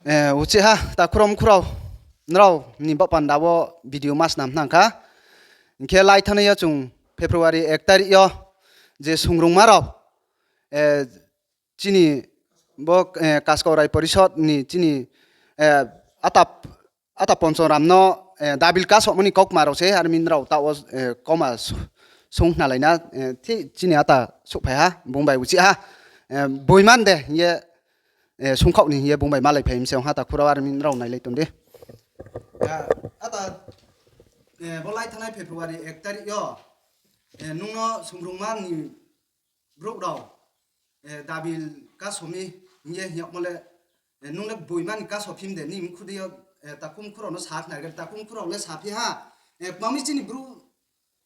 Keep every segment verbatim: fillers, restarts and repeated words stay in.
Uchih ha, takhu rao mkhu rao, nrao ni baoh panda wo video ma snam nang kha. Hing khe lai thanng nai yo chung February ek tarik yo je sungrungma rao, chini bo Kaskau Rai Porishod ni chini ata Ponchoram no dabil kasohmo ni kaukma rao se, are mi nrao taoh wo kauma sung khnalai na, chini ata souhphai ha, bung bai uchih ha, boiman de hing ye, sungkhaoh ni hing ye bung bai malaiphai mi se ong ha, takhu rao, are mi nrao nailai tong di. Ata, bo lai thanngnai February ek tarik yo, nung no sungrungma ni brouh rao dabil kasoh mi hing ye hing yagmo le, nung le boiman ni kasoh phi mi de, nini mkhu dei yo, takhu mkhu rao no sa khnari khe, takhu mkhu rao le saphi ha, kma mi chini Bru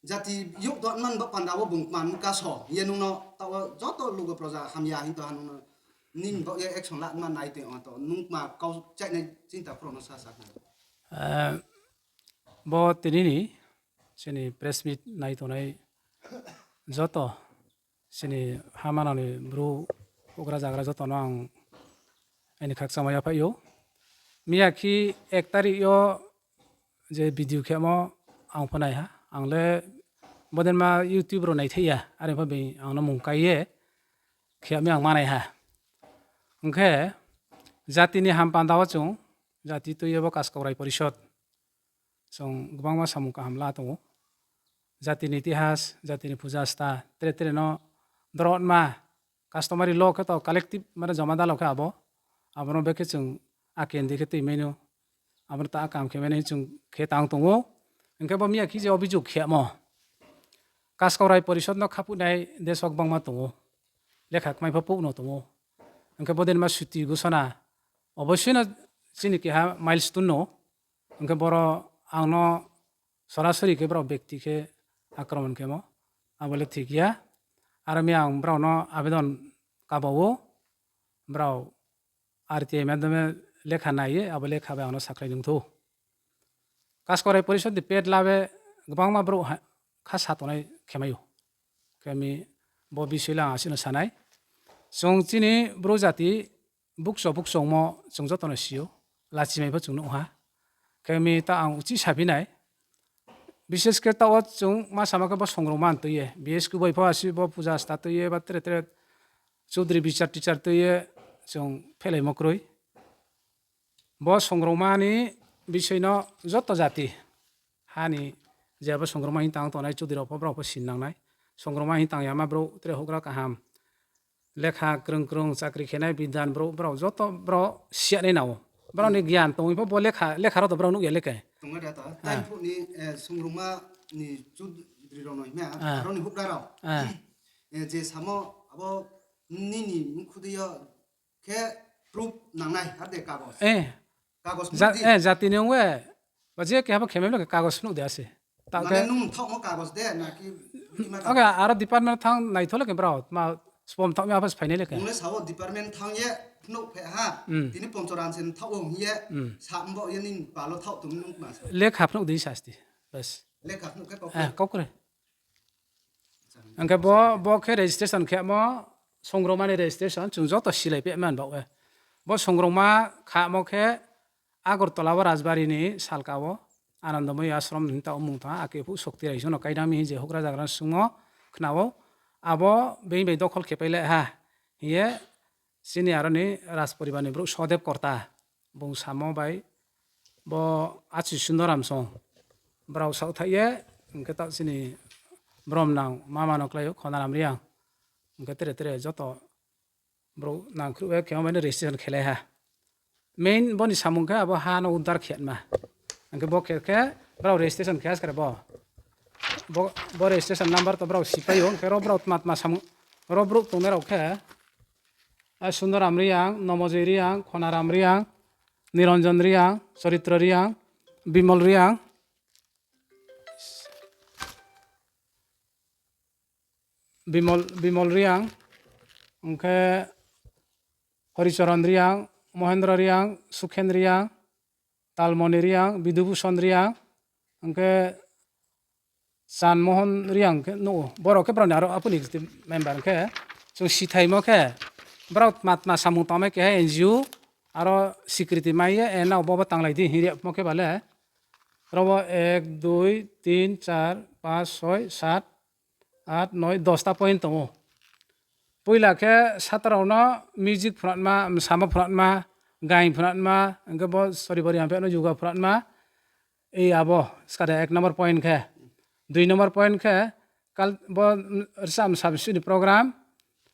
jati youh tongman baoh panda wo bung kma mi kasoh hing ye nung no taoh wo joto lugo proja hamya hing tong ha, nung no nini baoh ye action la ma nai tong ha, to nung kma kau chainai chini takhu rao no sa sa khnari. Bo tini ni chini press meet nai tongnai joto chini ha manang ni Bru houhgra zagra joto no ang aini khakchangma yaphaih ou. Miyakhe ek tarik yo je video khemo ang pho nai ha. Ang le bodei ma YouTube rao naithai ya, are pho bini ang no mung kai ye khe mi ang manai ha. Hing khe jati ni ham panda wo chung, jati tui ye bo Kaskau Rai Porishod chung gbangma samung kaham la tong ou. Jati ni itihas, jati ni puja sta, tre tre no dorotma, customary law khe to collective mane joma dalo khe abo, abo no bekhe chung akendi khe tuimai no, abo no ta akam khe mani chung khe tang tong ou. Hing khe bo miyakhe je obijog khemo, Kaskau Rai Porishod no khaphuh nai desok gbangma tong ou, lekha kmai pho pouh no tong ou. Hing khe bodei ma suti gusona, obossoi no chini keha milestone no, hing khe boro ang no sorasori khe brao bekti khe akromon khemo, abo le thik ya. Aro mi ang brao no abedon kaba ou, brao R T I madhyome lekha nai ye, abo lekha bai ang no sakhlai nung thou. Kaskau Rai Porishod ni pet labe gbangma brouh kha sa tongnai khemai ou. Khe mi bo bisoi le ang asuh no sa nai. Chung chini Bru jati bukcho bukchongmo chung joto no si ou, lachimai pho chung nuh ha. Khe mi ta ang uchih saphi nai. Bishesh khe taoh wo chung ma sama khe bo songrongma tui ye, B S Q bai pho asuh bo puja sta tui ye ba tre tre chudri bichar tichar tui ye chung phelaimo kroi. Bo songrongma ni bisoi no joto jati ha ni je abo songrongma hing tang tongnai chudri rao pho brao pho sin nang nai. Songrongma hing tang yama brouh tre houhgra kaham, lekha krung krung chakri khenai bidan brouh, brao joto brao siyanai nao. Brao ni gyan tongwi pho bo lekha, lekha rao to brao nuh ya le khe. Tongma da to. Taiphuh ni, songrongma ni chudri rao no hima, aro ni houhgra rao. Je samo abo nini mkhu dei yo khe proof nangnai, ar de kagos. Kagos phnuh di. Jati ni ong we, ba je keha bo khemai le khe kagos phnuh di ase. Mane nung mthaohmo kagos de, naki, oke, aro department thanng naithoh le khe brao, tma sbo mthaoh mi apho se phainai le khe. Nung le sao department thanng ye phnuh phe ha, tini Ponchoram se mthaoh ong hing ye, sa mbo ye nini pal wo thaoh tong nung kma se. Lekha phnuh di sasti, bas. Lekha phnuh khe kau kre. Hing khe bo, bo khe registration khemo, songrongma ni registration, chung joto silai peh man baoh e. Bo songrongma khamo khe Agartala wo Rajbari ni salka wo, Anandamoy Ashram hing ta omung tong ha, ake phuh Shakti Raisung no kaidang mi hing je houhgra zagra sungmo khna ou, abo being bai dokhol khe pai le ha, hing ye chini aro ni Rajporibar ni brouh Sodeb Korta, bung samo bai, bo achu Sundaram song, brao saohthaih ye, hing khe taoh chini bromnang mama no klái ou Khonaram Reang, hing khe tre tre joto brouh nangkhruh ye khe abo bai no registration khelai ha. Main bo ni samung khe abo ha no uddar khe ma. Hing khe bo khe khe brao registration khe ha skare bo. Bo, bo registration number to brao sipai ou, hing khe ro brao tma tma samung, ro brouh tongnai rao khe, Sundaram Reang, Nomojoi Reang, Khonaram Reang, Niranjan Reang, Charitro Reang, Bimol Reang, Bimol, Bimol Reang, hing khe Horicharan Reang, Mohendro Reang, Sukhen Reang, Talmoni Reang, Bidubhuson Reang, hing khe Chanmohon Reang khe nuh ou. Borao khe brao ni aro aphuh ni member hing khe, chung sithaimo khe, brao tma tma samung tangmai khe ha N G O, aro sikriti mai ye, e, nrao bo bo tanglai di hing ri yagmo khe ba le, ro bo ek, dui, tin, char, panch, soi, sat, at, noi, dosta point tong ou. Poila khe satra rao no music phunatma, msamo phunatma, gain phunatma, hing khe bo soribari amphe no yoga phunatma, e, abo skade ek number point khe. Dui number point khe, kal-, bo, mm, rcham sabsu ni program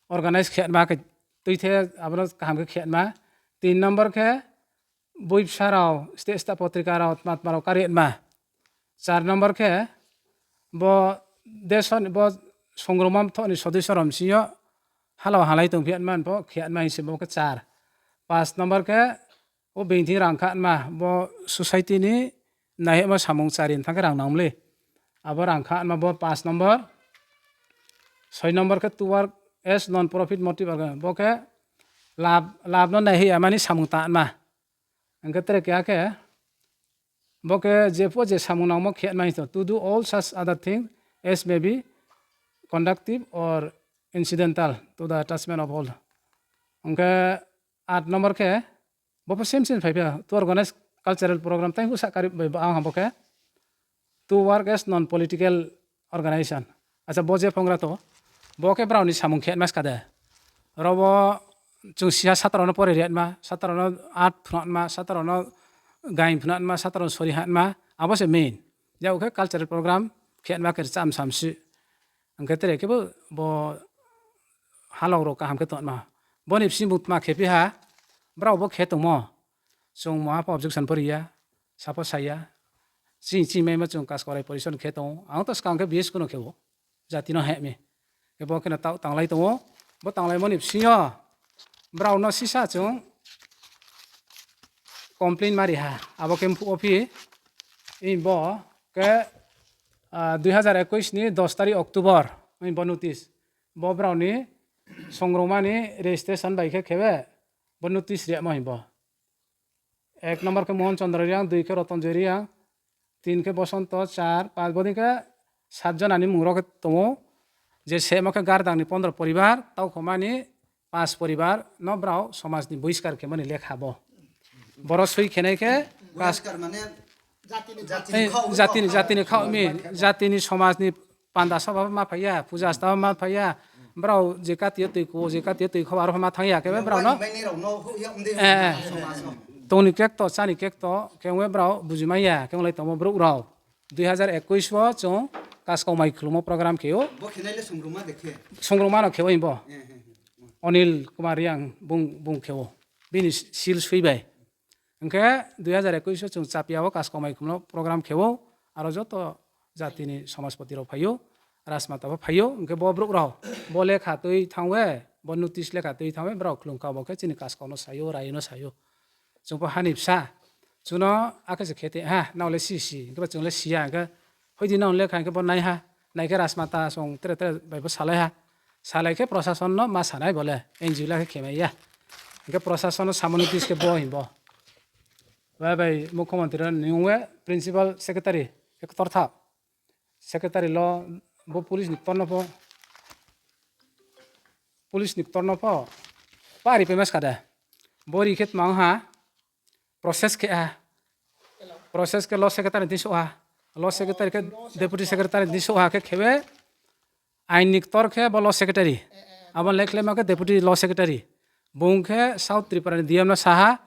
organize khe ma khe tuithe abo no kaham khe khe ma. Tin number khe, boi bsa rao, state state potrika rao, tma tma rao kari ma. Char number khe, bo deso ni bo songrongma mthoh ni sodosyo rao bsing yo halao halai tongphi ma pho khe ma hing se bo khe char. Panch number khe, o being thing rang kha ma, bo society ni naihehmo samung chari thang khe rang nang mlei. Abo rang kha ma bo panch number. Soi number khe to work as non-profit motive organ-, bo khe lab, lab no naihih ya mani samung tang ma. Hing khe tre keha khe, bo khe jepho je samung nangmo khe ma hing to, to do all such other thing as may be conductive or incidental to the attainment of all. Hing khe at number khe, bo pho same same phai phi ya, to organize cultural program, tei phusa kari bai ba ang ha bo khe, to work as non-political organization. Acha, bo je phongra to, bo khe brao ni samung khe ma skade. Ro bo chung siha satra rao no pore ri ma, satra rao no art phunatma, satra rao no gain phunatma, satra rao no sori hatma, abo se main. Jao khe cultural program khe ma khe rcham samsu. Hing khe tre khe bo, bo halao rao kaham khe tongma. Bo ni bsing bung tma khe phi ha, brao bo khe tongmo. Chung maha pho objection pho ri ya, sa pho sa ya. Chini, chini maima chung Kaskau Rai Porishod khe tong ou. Ang to skang khe B S kuno khe ou. Jati no heh mi. Khe bo khe no taoh tanglai tong ou. Bo tanglaimo ni bsing yo brao no sisa chung complain ma ri ha. Abo khe mphuh wo phi, i bo khe, ah, dui hazar ekush ni dos tarik October, i bo notice. Bo brao ni songrongma ni registration bai khe khe be, bo notice ri yagmo hing bo. Ek number khe Mohan Chandra Reang, dui khe Roton Joy Reang, tin khe Bosonto, char, panch, bodei khe sat jona ni mung rao khe tong ou. Je sehmo khe Gardang ni pondro poribar, Taukhoma ni panch poribar no brao somaj ni boiskar khe mani lekha bo. Boro soi khenai khe kas-, jati ni, jati ni khaoh mi, jati ni somaj ni panda sabha ma phai ya, puja stha ma phai ya. Brao je kati yo toi kho, je kati yo toi kho, aro ma thanng ya khe brao no, tong ni kekto, chá ni kekto khe ong ye brao bujimai ya khe onglai tongmo brouh rao. Dui hazar ekush wo chung Kaskau Mai Khulummo program khe ou. Songrongma no khe ou hing bo. Onil Kumar Reang bung, bung khe ou. Bini seal soi bai. Hing khe dui hazar ekush wo chung Chapia wo Kaskau Mai Khulummo program khe ou. Aro joto jati ni somajpoti rao phai ou, rajmata pho phai ou, hing khe bo brouh rao, bo lekha tui thanng ye, bo notice lekha tui thanng ye, brao khlum kha bo khe chini Kaskau no sai ou, rai no sai ou. Chung pho ha ni bsa. Chung no akhe se khe te ha, nrao le si si, hing khe ba chung le si ya, hing khe hoidi nrao lekha hing khe bo nai ha, nai khe rajmata song tre tre bai pho salai ha. Salai khe prosason no ma sanai bo le, N G O le khe khemai ya. Hing khe prosason no samo notice khe bo hing bo. Bai bai mukhyamantri ni ong ye principal secretary khe ktor tha. Secretary lo bo police ni ktor no pho, police ni ktor no pho pari paima skade. Bo ri khe tma ong ha, process khe ha. Process khe law secretary ni souh ha. Law secretary khe deputy secretary ni souh ha khe khe be ain ni ktor khe bo law secretary. Abo lekhlaima khe deputy law secretary. Bung khe South Tripura ni D M no sa ha.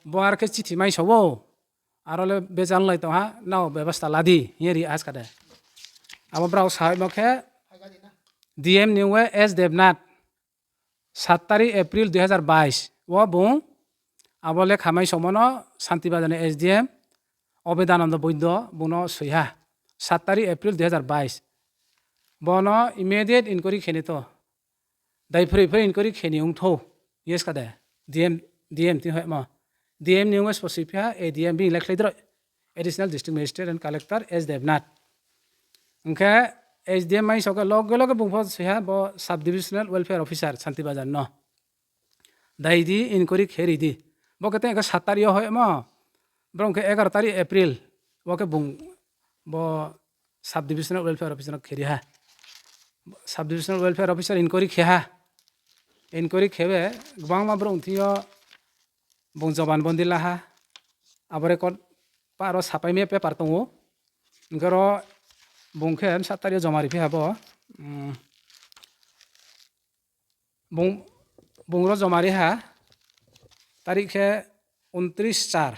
Bo ar khe chithi mai sao. Aro le bejal lai tong ha, nrao bebosta la di, hing ye ri ha skade. Abo brao saimo khe D M ni ong ye S Debnath, sat tarik April dui hazar bais wo bung abo lekha mai saomo no Santi Bazar ni S D M Obedananda Boido bung no soi ha, sat tarik April dui hazar bais. Bo no immediate inquiry khe ni to. Daiphri phri inquiry khe ni ong thou, yes kade, D M, D M ti hoimo. D M ni ong ye sosiphi ha, A D M bini lekhlai droi, Additional District Magistrate and Collector S Debnath. Hing khe S D M mai sao khe loge loge bung pho soi ha bo Sub Divisional Welfare Officer Santi Bazar no. Dai di, inquiry khe ri di. Bo khe tei khe sat tarik yo hoimo. Brao khe egaro tarik April. Bo khe bung bo Sub Divisional Welfare Officer no khe ri ha. Sub Divisional Welfare Officer inquiry khe ha. Inquiry khe be gbangma brouh thing yo bung joban bondi la ha. Abo record pah ro sapai mi paper tong ou. Hing khe ro bung khe bsa tarik yo joma ri phi ha bo. Bung ro joma ri ha tarik khe ঊনত্রিশ চার,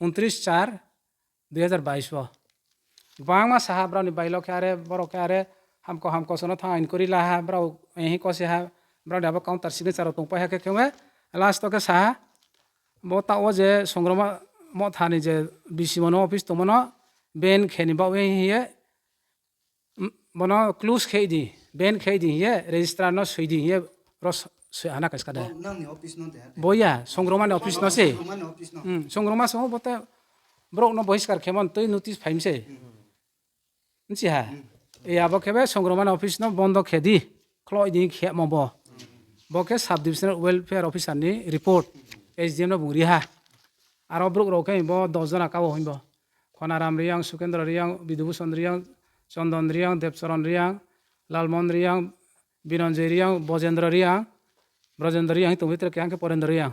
ঊনত্রিশ চার দুই হাজার বাইশ wo. Gbangma sa ha brao ni bailo khe are, borok khe are, hamko hamko sono thanng inquiry la ha, brao hing kose ha, brao ni abo counter signature rao tongpai ha khe khe last wo khe sa ha, bo taoh wo je Songrongma Motha ni je bisimo no office tongmo no ban khe ni baoh ye hing ye, bono close khe di, ban khe di hing ye, registrar no soi di hing ye, ro soi ha na khe ska de. Bo ya, Songrongma ni office no se. Songrongma song bo te brouh no bohiskar khe mon tui notice phai mi se. Bchi ha. Abo khe be Songrongma ni office no bondo khe di, khloh di khemo bo. Bo khe Sub Divisional Welfare Officer ni report, S D M no bung ri ha. Aro brouh rao khe bo dos jona ka wo hing bo. Khonaram Reang, Sukendra Reang, Bidubhuson Reang, Chondon Reang, Debchoron Reang, Lalmon Reang, Biranjoy Reang, Bojendra Reang, Brojendra Reang hing tong bi tre keha khe Porendra Reang.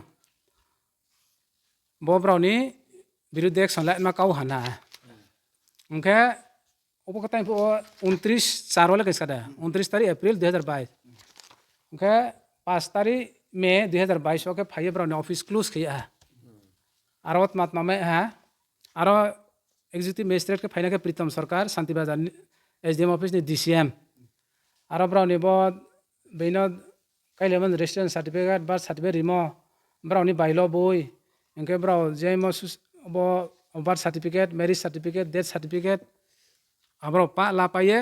Bo brao ni birudde action laima kau ha na. Hing khe obo khe tang phuh wo ঊনত্রিশ চার wo le khe ska de, ঊনত্রিশ তারিখ April দুই হাজার বাইশ. Hing khe পাঁচ তারিখ May দুই হাজার বাইশ wo khe phai ye brao ni office close khe ya ha. Aro tma tma mai ha, aro Executive Magistrate khe phaina khe Pritom Sarkar, Santi Bazar ni S D M office ni D C M. Aro brao ni bo beino kailaimo residence certificate, birth certificate rimo, brao ni bailo boi, hing khe brao je mo sus-, bo birth certificate, marriage certificate, death certificate, abrao pah la pai ye,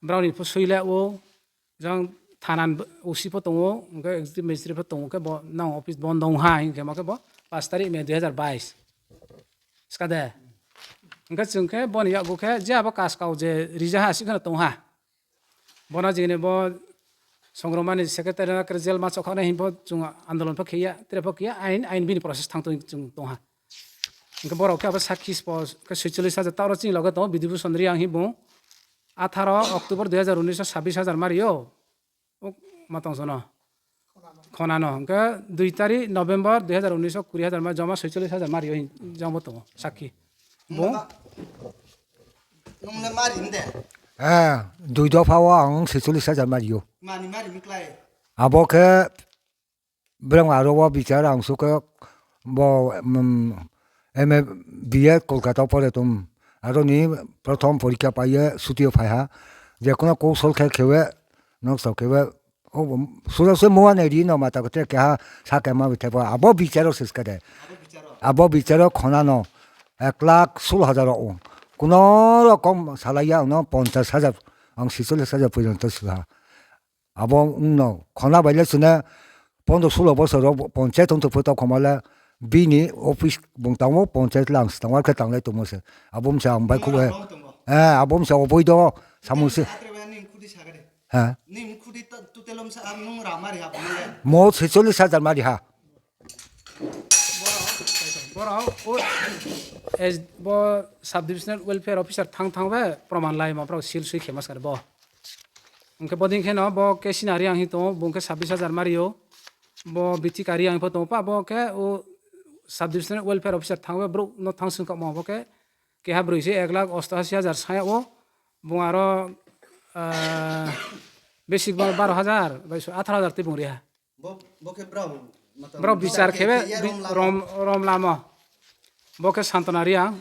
brao ni pho soi le ou, jang thana ni O C pho tong ou, hing khe Executive Magistrate pho tong ou khe bo nang office bondo ong ha hing khe ma khe bo পাঁচ তারিখ May দুই হাজার বাইশ. Ska de. Hing khe chung khe bo ni yakgu khe je abo kaskau je rija ha si kheno tong ha. Bo no jini bo Songrongma ni secretary no khe jail ma chokha nai hing pho chung andolon pho khe ya, tre pho khe ya, ain, ain bini process thanng tong chung tong ha. Hing khe borao khe abo sakhi spo khe ছয়চল্লিশ হাজার, taoh ro chini loge tong ou Bidibhuson Reang hing bung. আঠারো October দুই হাজার উনিশ wo ছাব্বিশ হাজার ma ri ou. Ma tong sono. Khona no. Hing khe দুই তারিখ November দুই হাজার উনিশ wo কুড়ি হাজার ma, joma ছয়চল্লিশ হাজার ma ri ou hing jang bo tong ou sakhi. Bung? Nung le ma ri de? Dui dopha wo ang ছয়চল্লিশ হাজার ma ri ou. Abo khe brang aro wo bichar ang su khe bo, M A B A Kolkata wo pore tong. Aro ni prothom porikha pai ye suti yo phai ha. Je kuno kousol khe khe we, noksa khe we, sura se muha nai ri no mata khe tre keha sa khe ma bi thai pho. Abo bichar wo se ska de. Abo bichar wo khona no এক লাখ ষোলো হাজার rao ong. Kuno rokom salai ya ang no পঞ্চাশ হাজার, ang ছেচল্লিশ হাজার porjonto si ha. Abo ong no khona bai le chini পনেরো ষোলো বছর wo panchayat ong tong pho tau khoma le bini office bung tang ou, panchayat le ang se tang ou, ar khe tanglai tongmo se. Abo mse ang bai khou, abo mse oboido samung se. Mo ছেচল্লিশ হাজার ma ri ha. Bo sub divisional welfare officer thanng thanng be proman laimo brao seal sui khe ma ska de bo. Hing khe bodei khe no bo khe Sinari ang hing tong ou, bung khe ছাব্বিশ হাজার ma ri ou. Bo Bitika Reang pho tong ou pa, bo khe sub divisional welfare officer thanng be brouh no thanng sung kamo bo khe keha broi se এক লাখ অষ্টাশি হাজার sa yag ou. Bung aro basic bo বারো হাজার bai আঠারো হাজার tei bung ri ha. Brao bichar khe be rom lamo. Bo khe Santona Reang,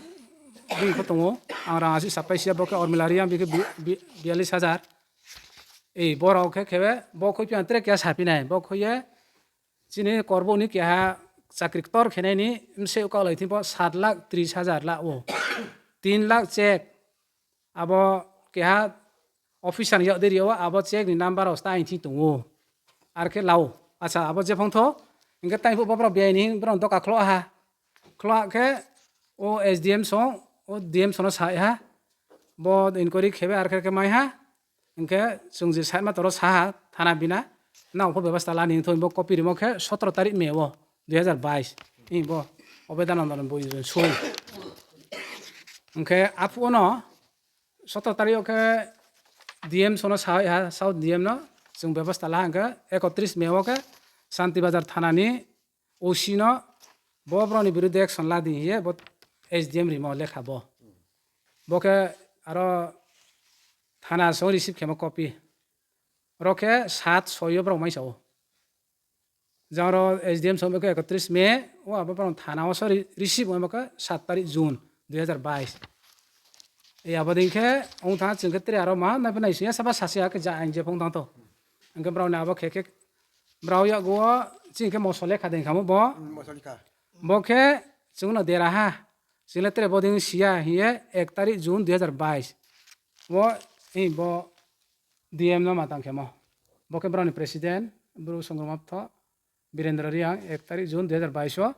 bini pho tong ou, ang rang asi sapai si ya, bo khe Ormila Reang, bi khe বিয়াল্লিশ হাজার. Ei, borao khe khe be, bo khuiphi ang tre keha saphi nai, bo khui ye, chini Korbouh ni keha chakri ktor khe nai ni, mse kaulai thing pho সাত লাখ ত্রিশ হাজার la ou. তিন lakh check, abo keha officer ni yak dei ri ou, abo check ni number rao sta aini thing tong ou. Ar khe la ou. Acha, abo je phang tho, hing khe tang phuh bo brao biyai ni hing brao doka khloh ha. Khloh khe, o S D M song, o D M song no sa ha. Bo inquiry khe be ar khe khe mai ha. Hing khe chung je side ma toro sa ha, thana bina, nang pho bebasta la ni hing tho, bo copy rimo khe সতেরো তারিখ May wo, দুই হাজার বাইশ. Hing bo, obedan no soi. Hing khe aphuh no, সতেরো তারিখ wo khe D M song no sa ha, South D M no, chung bebasta la ha hing khe একত্রিশ May wo khe Santi Bazar thana ni O C no, Bo brao ni birudhe action la di hing ye bo S D M rimo lekha bo. Bo khe aro thana song receive khemo copy. Ro khe সাত ছয় yo brao maisa ou. Jang ro S D M song bo khe একত্রিশ May, o abo brao thana wo so re-, receive ongmo khe সাত তারিখ June দুই হাজার বাইশ. E abo dei khe ong thanng ching khe tre aro ma nai pho nai sing ya saba sasi ya khe ja ang je phung thanng to. Hing khe brao ni abo khe khe brao yakgu wo ching khe moso lekha dei khamo bo. Bo khe chung no dera ha. Ching le tre bo dei si ya hing ye এক তারিখ June দুই হাজার বাইশ. Bo, hi bo D M no ma tang khemo. Bo khe brao ni president, Bru Songrongma Pthoh, Birendra Reang, এক তারিখ June দুই হাজার বাইশ wo.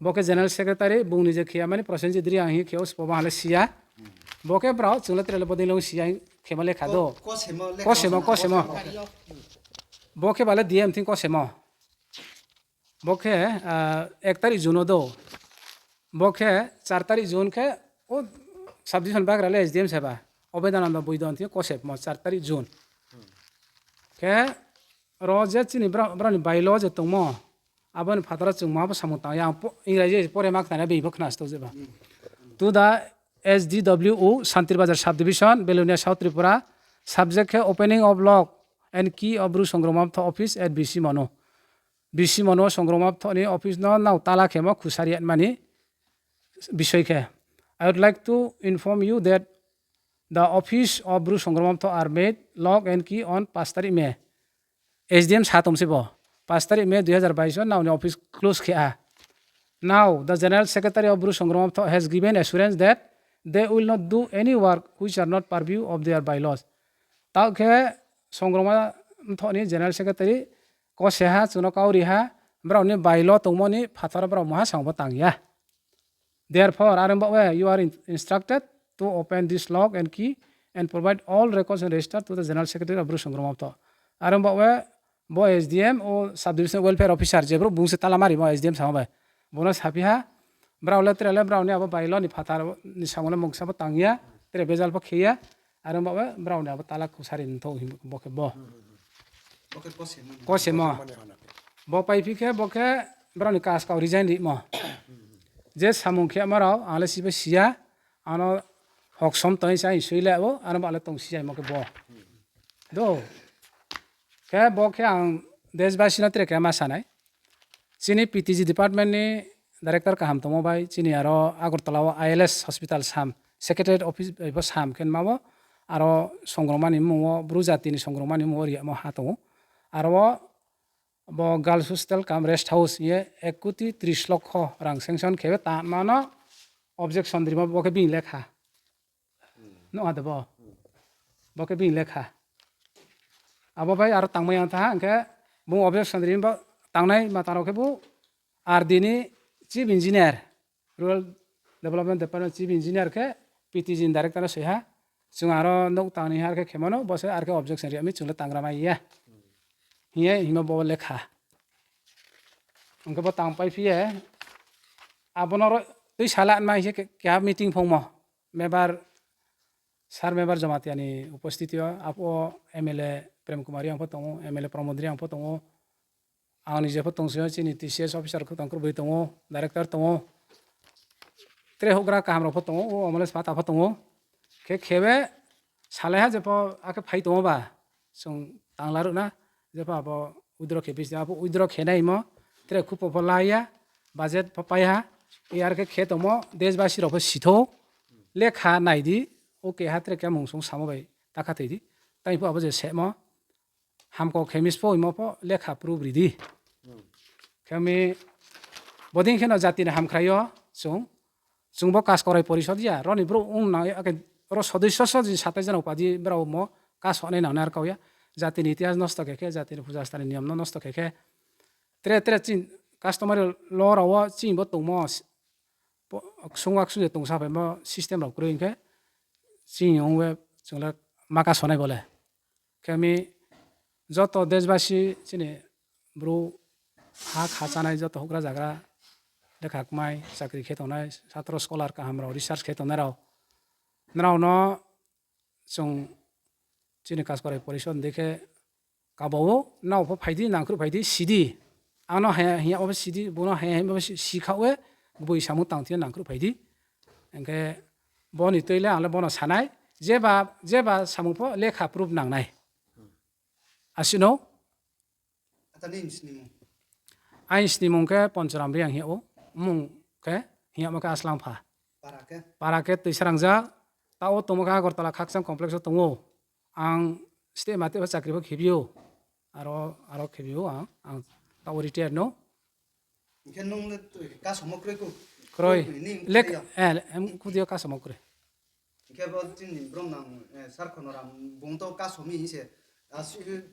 Bo khe general secretary, bung ni je khe ya mani Prosenjit Reang hing khe ou sbo ba ha le si ya. Bo khe brao chung le tre le bo dei le ong si ya hing khemo lekha do. Kosemo, kosemo. Bo khe ba le D M thing kosemo. Bo khe, এক তারিখ June wo do. Bo khe চার তারিখ June khe, o subdivision bagra le S D M se ba. Obedananda Boidon thing kosemo চার তারিখ June. Khe ro je chini brao, brao ni bylaw je tongmo, abo ni phathar wo chung ma bo samung tang ya, ang po-, Engraji pore ma khna nai, bini pho khna sto je ba. To the S D W O, Santir Bazar Subdivision, Belonia, South Tripura, subject khe opening of lock and key of Bru Songrongma Pthoh office at B C Mono. B C Mono Songrongma Pthoh ni office no nrao tala khemo khusari yatmani bisoi khe. I would like to inform you that the office of Bru Songrongma Pthoh are made lock and key on পাঁচ তারিখ May. S D M sa tong se bo. পাঁচ তারিখ May দুই হাজার বাইশ wo nrao ni office close khe ha. Now, the General Secretary of Bru Songrongma Pthoh has given assurance that they will not do any work which are not purview of their bylaws. Taoh khe Songrongma Pthoh ni General Secretary kose ha, chung no kau ri ha, brao ni bylaw tongmo ni phathar wo brao maha samung bo tang ya. Therefore, are ong baoh ye, you are in-, instructed to open this lock and key and provide all records and register to the General Secretary of Bru Songrongma Pthoh. Are ong baoh ye, bo S D M o Subdivision Welfare Officer je brouh bung se tala ma rimo S D M samo bai. Bung no saphi ha, brao le tre le brao ni abo bylaw ni phathar ni samung le mungsa pho tang ya, tre bejal pho khe ya, are ong baoh ye brao ni abo tala khusari nthou hing bo khe bo. Kosemo. Bo paiphi khe, bo khe brao ni kaskau resign rimo. Je samung khe ma rao, ang le sibo si ya, ang no hoksom tong sa hing sui le o, are ong baoh le tong si ya mo khe bo. Do. Khe bo khe ang deshbasi no tre khe ma sa nai. Chini P T G department ni director kaham tongmo bai, chini aro Agartala wo I L S hospital sam, secretariat office bai pho sam khe ma wo, aro songrongma ni mmung wo, Bru jati ni songrongma ni mmung wo riyamo ha tong ou. Aro wo bo girls hostel cum rest house hing ye এক কোটি ত্রিশ লক্ষ rang sanction khe ye tangma no objection rimo bo khe bini lekha. Nuh ha de bo. Bo khe bini lekha. Abo bai aro tangmai yang tha ha, hing khe bung objection rimo tangnai ma tang rao khe bo R D ni chief engineer, Rural Development Department chief engineer khe P T G ni director no soi ha. Chung aro nouh tang ni ha khe khemo no, bo se ar khe objection ri mi, chung le tangra mai ya. Hing ye hingmo bo lekha. Hing khe bo tangpaiphi ye, abo no ro-, tuisala nma hing se khe, keha meeting phongmo. Member, sir member Jamatia ni উপস্থিতি yo, abo M L A Prem Kumar Reang pho tong ou, M L A Pramod Reang pho tong ou, ang ni je pho tong sing yo, chini T C S officer khe tong kroi tong ou, director tong ou, tre houhgra kaham rao pho tong ou, o M L A Spata pho tong ou. Khe khe ye salai ha je pho akhe phai tong ou ba, chung tangla ruh na, je pho abo withdraw khe bisi, abo withdraw khe naimo, tre khupo pho la ya, budget pho pai ha, e ar khe khe tongmo, deshbasi rao pho si thou, lekha nai di, o keha tre keha mungsung samo bai ta khathoi di, tai pho abo je sehmo, hamkau khe mi spo hingmo pho lekha proof ri di. Khe mi bodei khe no jati ni hamkhrai yo chung, chung bo Kaskorai Porisod ya, ro ni brouh ong nang ya, akhe ro sodosso so jin satai jana upadi brao mo kasohnai nangnai ar kau ya. Jati ni itihas nosto khe khe, jati ni puja sthani niyom no nosto khe khe, tre tre chini customary law rao wo chini bo tongmo, ksung wa ksung je tong saphaimo system rao kroi hing khe, chini ong ye chung le ma kasohnai bo le. Khe mi joto deshbasi chini Bru ha kha chánai joto houhgra zagra, lekha kmai, chakri khe tongnai, satro scholar kaham rao, research khe tongnai rao, nrao no chung chini Kaskorai Porisod ni dei khe kaba ou, nrao pho phai di, nangkhruh phai di, si di. Ang no haya hing ya pho si di, bung no haya hing ya pho si, si khaoh ye, gboi samung tang thing yo nangkhruh phai di. Hing khe bo ni tui le ang le bo no sa nai, jeba, jeba samung pho lekha proof nang nai. Asuh no Aini snimung khe Ponchoram Reang hing yag ou, mmung khe hing yagmo khe Aslangpha. Para khe Tuisarangja, taoh wo tongmo khe Agartala Khakchang complex wo tong ou. Ang state mate pho chakri pho khebi ou. Aro, aro khebi ou ang, ang taoh wo retire no. Hing khe nung le kasomo kroi ku? Kroi. Kroi, ni le, khudi yo kasomo kroi. Hing khe bo chini brom nang, eh, Sar Khonoram bung to kasomi hing se, asuh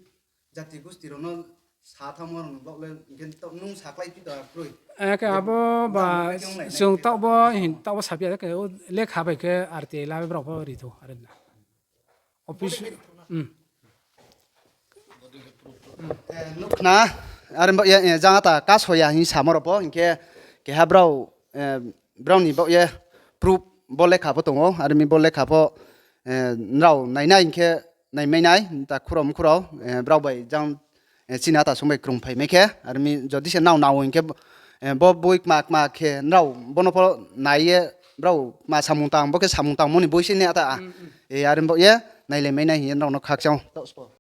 jati gusti rao no sa thanngmo rao ni baoh le, hing khe nung sakhlai phi to kroi. Khe abo ba, chung taoh bo hin, taoh bo saphi ya khe, lekha bai khe R T I la brao pho ri thou, are na. Office, hmm. Eh, nuh khna, are bo ye, eh, jang ta kaso ya hing samo rao pho, hing khe keha brao, eh, brao ni baoh ye proof bo lekha pho tong ou, are mi bo lekha pho, eh, nrao nainai hing khe naimai nai, ta khurao mkhurao, eh, brao bai jang, eh, chini ata sung bai krung phai mai khe, are mi jodi se nrao nao hing khe, eh, bo boi kma kma khe nrao bo no pho nai ye, brao kma samung tang, bo khe samung tangmo ni boi se ne ata, eh, are bo ye nailai mai nai hing ye nrao no khakchang ou.